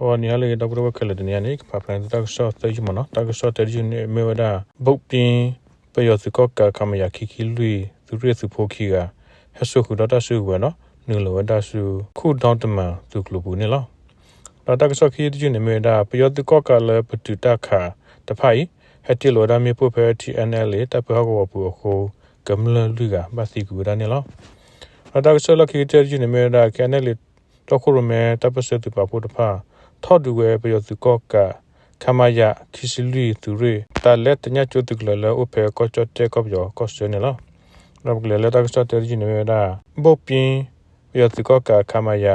ဂီၤနံၤဟါလၢအဂ့ၤ ဒီပုၢ်ဝဲၢ်ခဲလၢာ်, တနံၤအံၤန့ၣ် ကဖးဖျါန့ၢ်သုတၢ်ကစီၣ်သၢယုၢ်မ့ၢ်နီၤ. တၢ်ကစီၣ်တၢတယုၢ်န့ၣ်မ့ၢ်ဝဲဒၣ် ဘိၣ်ပၠ့ ပယီၤသုးကီၣ်ကး ခမရ ခံဆံလွံၢ် သုးရ့ၣ်သုးဖိခံဂၤ ဟဲစိာ်ဃုာ်ဒီးတၢ်စုကဝဲၤနီၤ နုာ်လီၤဝဲဒၣ်ဆူ ခူၣ်ဒီတမၤသုးကျိၤပူၤန့ၣ်လီၤ. ဒီးတၢ်ကစီၣ်ခံယုၢ်တယုၢ်န့ၣ်မ့ၢ်ဝဲဒၣ် ပယီၤသုးကီၣ်ကးလၢပတုာ်တၢ်ခးတဖၣ်အံၤ ဟဲတ့ၢ်လီၤဝဲဒၣ်မ့ၣ်ပိၢ်ဖဲ ထံၣ်အဲၣ်အဲၣ်လ့ၣ် တၢ်ပၢဟီၣ်ကဝီၤပူၤအဃိ ကမျၢၢ်လွံၢ်ဂၤ ဘၣ်သံကွံာ်ဝဲဒၣ်န့ၣ်လီၤ. ဒီးတၢ်ကစီၣ်လၢခံကတၢၢ်တယုၢ်န့ၣ်မ့ၢ်ဝဲဒၣ် ခ့ၣ်အဲၣ်အဲၣ်လ့ၣ် တီခိၣ်ရိၣ်မဲ တၢ်ပၢၢ်ဆၢသုးပာ်ဖှိၣ်တဖၣ် ထီၣ်ဒုးဝဲပယီၤသုးကီၣ်ကး ခမရ ခံဆံလွံၢ် သုးရ့ၣ် တၢ်လဲၣ်တညၣ်ကၠိသုးကလၢၤလၢအိၣ်ဖဲကီၢ်ကၠီၣ်တဲၣ်ကီၢ်ပယီၤကီၢ်ဆၢန့ၣ်လီၤ. ဒီးပကလဲၤလၢတၢ်ကစီၣ်တၢတယုၢ်န့ၣ်မ့ၢ်ဝဲဒၣ် ဘိၣ်ပၠ့ ပယီၤသုးကီၣ်ကး ခမရ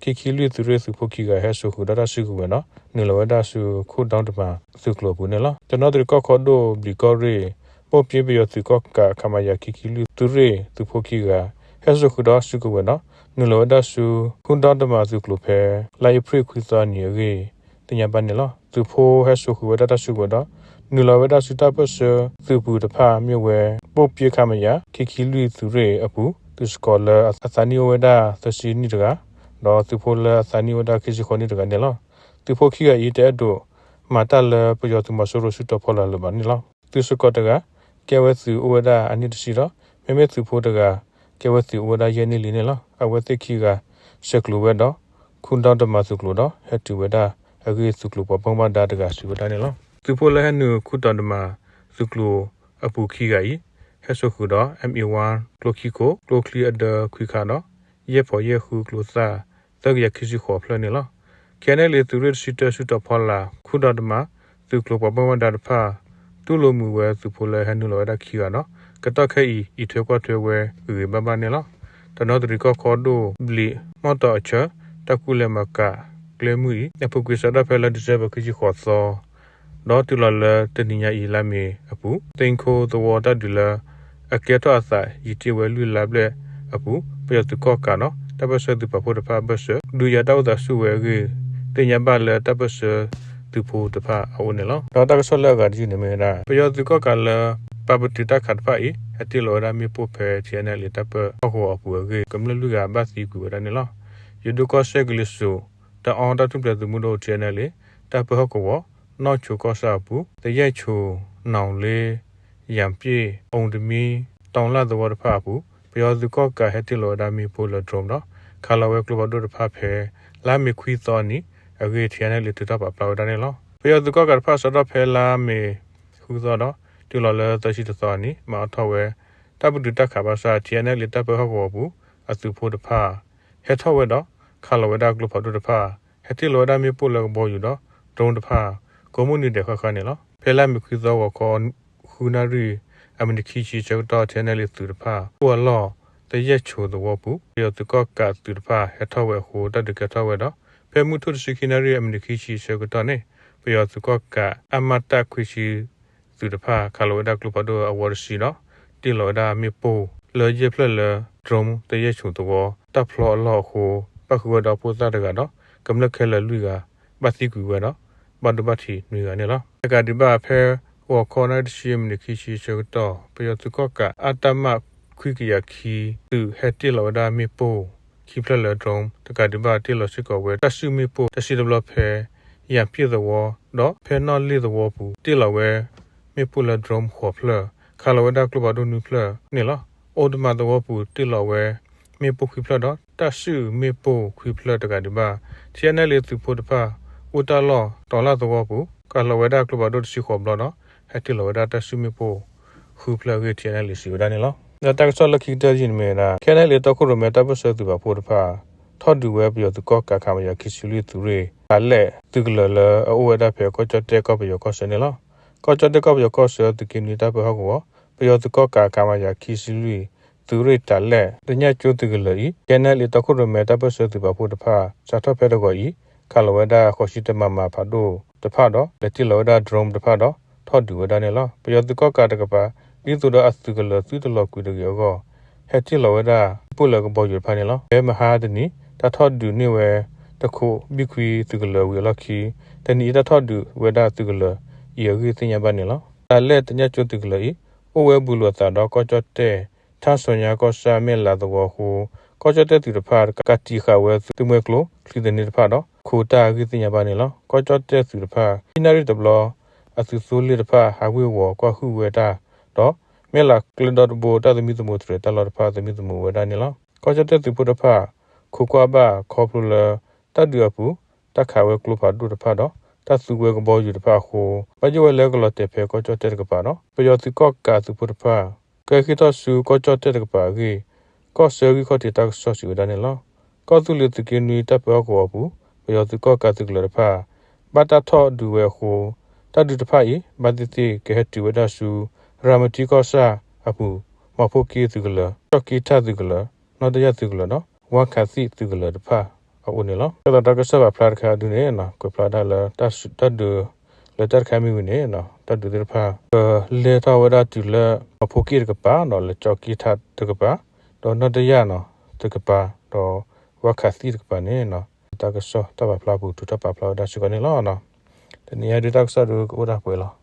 ခံဆံလွံၢ် သုးရ့ၣ်သုးဖိခံဂၤ ဟဲစိာ်ဃုာ်ဒီးတၢ်စုကဝဲၤနီၤ နုာ်လီၤဝဲဒၣ်ဆူ ခူၣ်ဒီတမၤသုးကျိၤအပူၤန့ၣ်လီၤ. တနီသရံၣ်ကီၢ်ခိၣ်ဒိၣ်ဘျံးကီၢ်ရ့ၣ် ဘိၣ်ပၠ့ပယီၤသုးကီၣ်ကး ခမရ ခံဆံလွံၢ် သုးရ့ၣ်သုးဖိခံဂၤ ဟဲစိာ်ဃုာ်ဒီးစုကဝဲၤနီၤ နုာ်လီၤဝဲဒၣ်ဆူ ခူၣ်ဒီတမၤသုးကျိၤဖဲ လါအ့ဖြ့ၣ်ခွံသီအနံၤအဂ့ၢ် သ့ၣ်ညါဘၣ်န့ၣ်လီၤ. သုးဖိဟဲစိာ်ဃုာ်ဝဲဒၣ်တၢ်စုကဝဲၤဒီး နုာ်လီၤဝဲဒၣ်ဆူတၢ်ပၢၢ်ဆၢသုးပူၤတဖၣ်မ့ၢ်ဝဲ ဘိၣ်ပၠ့ ခမရ ခံဆံလွံၢ် သုးရ့ၣ်အပူၤ သုးစကီၤလၢအသးနံၣ်အိၣ်ဝဲဒၣ်သၢဆံနံၣ်တဂၤ ဒီးသုးဖိလၢအသးနံၣ်အိၣ်ဝဲဒၣ်ခံဆံဃိးနံၣ်တဂၤန့ၣ်လီၤ. သုးဖိခံဂၤအံၤ တအဲၣ်ဒိးမၤတၢ်လၢပယီၤသုးမီၤစိရိၤစုတီၤဖီလာ်လၢၤဘၣ်န့ၣ်လီၤ. သုးစကီၤတဂၤ ကဲဝဲသုးအိၣ်ဝဲဒၣ်အနံၣ်တဆံဒီး မ့မ့ၢ်သုးဖိတဂၤ ကဲဝဲသုးအိၣ်ဝဲဒၣ်ယဲၢ်နံၣ်လံန့ၣ်လီၤ. အဝဲသ့ၣ်ခံဂၤ ဆဲးကျိးဝဲဒီး ခူၣ်ဒီတမၤသုးကျိၤဒီး ဟဲတုၤဝဲဒၣ်အဂ့ၢ် သုးကျိၤပှၤဘၣ်မူဘၣ်ဒါတဂၤစံးဝဲဒၣ်န့ၣ်လီၤ. သုးဖိလၢဟဲနုာ်ခူၣ်ဒီတမၤသုးကျိၤအပူၤခံဂၤအံၤ ဟဲစိာ်ဃုာ်ဒီး M eighty-one ကျိခံခိၣ် ကျိချံအဒၢခွံခါဒီး ယဲၢ်ဖီးယဲၢ်ဃုကျိသၣ် သၢကယၤခံဆံဃိးဖျၢၣ်န့ၣ်လီၤ. ခ့ၣ်အဲၣ်အဲၣ်လ့ၣ် သုးရ့ၣ်တဆံတၢ စုတီၤဖီလာ် ခူၣ်ဒီတမၤသုးကျိၤပှၤဘၣ်မူဘၣ်ဒါတဖၣ် တူၢ်လိာ်မုာ်ဝဲသုးဖိလၢဟဲနုာ်လီၤဝဲဒၣ်ခံဂၤဒီး ကတီၢ်ခဲအံၤ အံးထွဲကွၢ်ထွဲဝဲဂ့ၤဂ့ၤဘၣ်ဘၣ်န့ၣ်လီၤ. တနီသရံၣ်ကီၢ်ခိၣ်ဒိၣ်ဘျံးမီၣ်တီၤအဆၢ တၢ်ကူၣ်လဲၤမၤကၤကျဲမုၢ်အံၤ အပူၤကွံာ်စးထီၣ်ဖဲလါဒံၣ်စဲဘၢၣ် ခံဆံဃိးသီ ဒီးတုၤလီၤလၢတနံၤညါအံၤလါမ့ၤအပူၤ သ့ၣ်ခိသဝီတၢ်ဒုးလၢ အကဲထီၣ်အသးယံာ်တ့ၢ်ဝဲလွံၢ်လါဘျဲၣ်အပူၤ ပယီၤသုးကီၣ်ကးဒီး တၢ်ပၢၢ်ဆၢသုးပာ်ဖှိၣ်တဖၣ်အဘၢၣ်စၢၤ ဒုးယၤတၢ်အိၣ်သးဆူၣ်ဝဲအဂ့ၢ် သ့ၣ်ညါဘၣ်လၢတၢ်ပၢၢ်ဆၢသုးဖိတဖၣ်အအိၣ်န့ၣ်လီၤ. ဒီးတၢ်ကစီၣ်လၢအဂၤတယုၢ်န့ၣ်မ့ၢ်ဝဲဒၣ် ပယီၤသုးကီၣ်ကးလၢ ပာ်ပတုာ်တၢ်ခးတဖၣ်အံၤ ဟဲတ့ၢ်လီၤဝဲဒၣ်မ့ၣ်ပိၢ်ဖဲ ထံၣ်အဲၣ်အဲၣ်လ့ၣ် တၢ်ပၢဟီၣ်ကဝီၤအပူၤအဂ့ၢ် ကမျၢၢ်လွံၢ်ဂၤဘၣ်သံကွံာ်ဝဲဒၣ်န့ၣ်လီၤ. ယိၤဒိၣ်ကီၢ်စဲၣ်ကလံၤစိး တအီတၢ်ထူၣ်ဖျဲးသုးမုၢ်ဒိၣ် ထံၣ်အဲၣ်အဲၣ်လ့ၣ် တၢ်ပၢဟီၣ်ကဝီၤ နီၢ်ဆိကီၢ်ဆၣ်အပူၤ သယဲၢ်ဆိၣ် နီၣ်လ့ ယၣ်ပျ့ၣ် အူတမံ တီလၣ်သဝီတဖၣ်အပူၤ ပယီၤသုးကီၣ်ကးဟဲတ့ၢ်လီၤဝဲဒၣ်မ့ၣ်ပိၢ်လၢ drone ဒီး ခးလီၤဝဲကျိဖးဒိၣ်တဖၣ်ဖဲ လါမ့ၤခွံသီအနံၤအဂ့ၢ် ထံၣ်အဲၣ်အဲၣ်လ့ၣ် ထုးထီၣ်ပာ်ဖျါဝဲဒၣ်န့ၣ်လီၤ. ပယီၤသုးကီၣ်ကးတဖၣ်စးထီၣ်ဖဲလါမ့ၤဃုသီဒီး တုၤလီၤလၢသၢဆံတသီအနံၤ မၤအီၣ်ထီၣ်ဝဲ တၢ်ပတုာ်တၢ်ခးဘၣ်ဆၣ် ထံၣ်အဲၣ်အဲၣ်လ့ၣ် တၢ်ပၢဟီၣ်ကဝီၤအပူၤ အသုးဖိတဖၣ် ဟဲထီၣ်ဝဲဒီး ခးလီၤဝဲဒၣ်ကျိဖးဒိၣ်တဖၣ် ဟဲတ့ၢ်လီၤဝဲဒၣ်မ့ၣ်ပိၢ်လၢကဘီယူၤဒီး drone တဖၣ် ကိးမုၢ်နံၤဒဲးဃၣ်ဃၣ်န့ၣ်လီၤ. ဖဲလါမ့ၤခွံသီဂီၤခီ ဃုနၣ်ရံၣ် အမံးနံးခံဆံအဆၢကတီၢ် ထံၣ်အဲၣ်အဲၣ်လ့ၣ်သုးတဖၣ် အိၣ်အလီၢ် သယဲၢ်ဆိၣ်သဝီပူၤ ပယီၤသုးကီၣ်ကးသုးတဖၣ် ဟဲထီၣ်ဝဲအဃိ တၢ်ဒုးကဲထီၣ်ဝဲဒီး ဖဲမုၢ်ထူၣ်တဆံခံနၣ်ရံၣ် အမံးနံးခံဆံအဆၢကတီၢ်န့ၣ် ပယီၤသုးကီၣ်ကး အမတ ခွံဆံ သုးတဖၣ် ခးလီၤဝဲဒၣ်ကျိဖးဒိၣ်အဝီတဆံဒီး တ့ၢ်လီၤဝဲဒၣ်မ့ၣ်ပိၢ်လၢယဲၢ်ဖျၢၣ်လၢ drone သယဲၢ်ဆိၣ်သဝီ တၢ်ဖျီအလီၢ်အဃိ ပၣ်ဃုာ်ဝဲဒီးဖိသၣ်တဂၤဒီး ကမျၢၢ်ခဲလၢာ်လွံၢ်ဂၤ ဘၣ်သံကွံာ်ဝဲဒီး ဘၣ်ဒိဘၣ်ထံးနွံဂၤန့ၣ်လီၤ. တကးဒံးဘၣ်ဖဲ ဂီၤခီနၣ်ရံၣ်တဆံ မံးနံးခံဆံအဆၢကတီၢ် ပယီၤသုးကီၣ်ကး အတမ ခွံကယၤခံ သုးဟဲတ့ၢ်လီၤဝဲဒၣ်မ့ၣ်ပိၢ်ခံဖျၢၣ်လၢ drone တကးဒံးဘၣ် တ့ၢ်လီၤစ့ၢ်ကီးဝဲတၢ်စုၣ်မ့ၣ်ပိၢ်တဆံတဘျီဖဲ ယၣ်ပျ့ၣ်သဝီ ဒီးဖဲနီၣ်လ့ၣ်သဝီပူၤ တ့ၢ်လီၤဝဲ မ့ၣ်ပိၢ်လၢ drone ဃိးဖျၢၣ် ခးလီၤဝဲဒၣ်ကျိဖးဒိၣ်နွံဖျၢၣ်န့ၣ်လီၤ. အိတမၤသဝီပူၤ တ့ၢ်လီၤဝဲ မ့ၣ်ပိၢ်ခွံဖျၢၣ်ဒီး တၢ်စုၣ်မ့ၣ်ပိၢ်ခွံဖျၢၣ်တကးဒံးဘၣ် ထံၣ်အဲၣ်အဲၣ်လ့ၣ်သုးဖိတဖၣ် အိၣ်တၢ်လီၢ် တီၤလၣ်သဝီပူၤ ခးလီၤဝဲဒၣ်ကျိဖးဒိၣ်တဆံဃိးဘျီဒီး ဟဲတ့ၢ်လီၤဝဲဒၣ်တၢ်စုၣ်မ့ၣ်ပိၢ်ဃုဖျၢၣ်အဂ့ၢ် ထံၣ်အဲၣ်အဲၣ်လ့ၣ်စံးဝဲဒၣ်န့ၣ်လီၤ. ဒီးတၢ်ကစီၣ်လၢခံကတၢၢ်တယုၢ်န့ၣ်မ့ၢ်ဝဲဒၣ် ခ့ၣ်အဲၣ်အဲၣ်လ့ၣ် တီခိၣ်ရိၣ်မဲ တၢ်ပၢၢ်ဆၢသုးပာ်ဖှိၣ်တဖၣ် ထီၣ်ဒုးဝဲပယီၤသုးကီၣ်ကး ခမရ ခံဆံလွံၢ် သုးရ့ၣ် တၢ်လဲၣ်သုးကလၢၤလၢအအိၣ်ဝဲဒၣ်ဖဲကီၢ်ကၠီၣ်တဲၣ်ကီၢ်ပယီၤကီၢ်ဆၢန့ၣ်လီၤ. ကီၢ်ကၠီၣ်တဲၣ်ကီၢ်ပယီၤကီၢ်ဆၢသုးက့နွံတၢ်ပၢဟီၣ်ကဝီၤ ပယီၤသုးကီၣ်ကး ခမရ ခံဆံလွံၢ် သုးရ့ၣ်တၢ်လဲၣ် တညၣ်ကၠိသုးကလၢၤအံၤ ခ့ၣ်အဲၣ်အဲၣ်လ့ၣ် တီခိၣ်ရိၣ်မဲ တၢ်ပၢၢ်ဆၢသုးပာ်ဖှိၣ်တဖၣ် စးထီၣ်ဖဲတဂီၤအံၤ ခးလီၤဝဲဒၣ် ဃိးဆံတၢ မမ ဖးဒိၣ်တဖၣ်ဒီး လဲၤတ့ၢ်လီၤဝဲဒၣ် drone တဖၣ်ဒီး ထီၣ်ဒုးဝဲဒၣ်န့ၣ်လီၤ. ပယီၤသုးကီၣ်ကးတကပၤ ဒ်သိးဒီးအသုးကလၢၤသုတလီၤကွံာ်တဂ့ၤအဂီၢ် ဟဲတ့ၢ်လီၤဝဲဒၣ်မ့ၣ်ပိၢ်လၢကဘီယူၤတဖၣ်န့ၣ်လီၤ. ဖဲမဟါတနံၤ တၢ်ထီၣ်ဒုးန့ၢ်ဝဲ တခိးဘံၣ်ခွံသုးကလၢၤဝံၤအလီၢ်ခံ တနံၤအံၤတၢ်ထီၣ်ဒုးဝဲဒၣ်သုးကလၢၤအံၤအဂ့ၢ်သ့ၣ်ညါဘၣ်န့ၣ်လီၤ. တၢ်လဲၣ်တညၣ်ကၠိသုးကလၢၤအံၤ အိၣ်ဝဲဘူးလိာ်အသးဒီးကီၢ်ကၠီၣ်တဲၣ် ထၣ်စီၤညါကီၢ်ဆၣ်မဲၢ်လးသဝီအဃိ ကီၢ်ကၠီၣ်တဲၣ်သုးတဖၣ် ကးတံာ်ဃာ်ဝဲသုးမွဲကျိ ချံသန့တဖၣ်ဒီး ခိၣ်တၢ်အဂ့ၢ်သ့ၣ်ညါဘၣ်န့ၣ်လီၤ. ကီၢ်ကၠီၣ်တဲၣ်သုးတဖၣ် ခံနၣ်ရံၣ်တဘျီ အသုးသိလ့ၣ်တဖၣ် ဟးဝ့ၤဝီၤကွၢ်ဟုၣ်ဝဲဒၣ်ဒီး မဲၢ်လးကျဲဒီတဘိ တၢ်သမံသမိးတြဲၤတၢ်လီၢ်တဖၣ် သမံသမိးဝဲဒၣ်န့ၣ်လီၤ. ကီၢ်ကၠီၣ်တဲၣ်သုးဖိတဖၣ် ခိးကွၢ်ဘၣ်ခီဖျိလၢ တၢ်ဒုးအပူၤ တၢ်ခးဝဲကျိဖးဒိၣ်တဖၣ်ဒီး တၢ်သူဝဲကဘီယူၤတဖၣ်အဃိ ဘၣ်ယိၣ်ဝဲလၢကလီၤတဲာ်ဖဲကီၢ်ကၠီၣ်တဲၣ်တကပၤဒီး ပယီၤသုးကီၣ်ကးသုးဖိတဖၣ် ကဟဲက့ၤထီၣ်ဆူကီၢ်ကၠီၣ်တဲၣ်တကပၤအဂ့ၢ် ကီၢ်ဆၢဂံၢ်ခီၣ်ထံးတၢ်ကစီၣ်စံးဝဲဒၣ်န့ၣ်လီၤ. ကီၢ်သူလ့ၤသုးက့နွံတၢ်ပၢဟီၣ်ကဝီၤအပူၤ ပယီၤသုးကီၣ်ကးသုးကလၢၤတဖၣ် ဘၣ်တၢ်ထီၣ်ဒုးဝဲအဃိ တၢ်ဒုးတဖၣ်အံၤ ဘၣ်သ့ၣ်သ့ၣ်ကဟဲတုၤဝဲဒၣ်ဆူ ရၤမတံကီၢ်ဆၣ်အပူၤ မီၤဖိက့သုးကလၢၤ, ကၠီၣ်က့ထၣ်သုးကလၢၤ, နီၣ်တယၣ်သုးကလၢၤဒီး ဝါခးသံၣ်သုးကလၢၤတဖၣ်အအိၣ်န့ၣ်လီၤ. ကဲသိးတၢ်ကစီၣ်ပာ်ဖျါတခါအံၤဒုန့ၣ် ကွဲးဖျါဒၣ်လၢ တၢ်ဒုးလၢတၢ်တခါမ့ၢ်ဝံၤန့ၣ် တၢ်ဒုးသ့ၣ်တဖၣ် ကလဲၤထီၣ်ဝဲဒၣ်တုၤလၢ မီၤဖိက့တကပၤဒီး လၢကၠီၣ်က့ထၣ်တကပၤ ဒီးနီၣ်တယၣ်နီၤ တကပၤ ဒီးဝါခးသံၣ်တကပၤန့ၣ် တၢ်ကစီၣ်တၢ်ပာ်ဖျါအပူၤ ထုးထီၣ်ပာ်ဖျါဝဲဒၣ်စ့ၢ်ကီးန့ၣ်လီၤ. တနံၤအံၤဒုးတၢ်ကစီၣ်ဒုကအိၣ်ဒၣ်ပှဲၤလီၤ.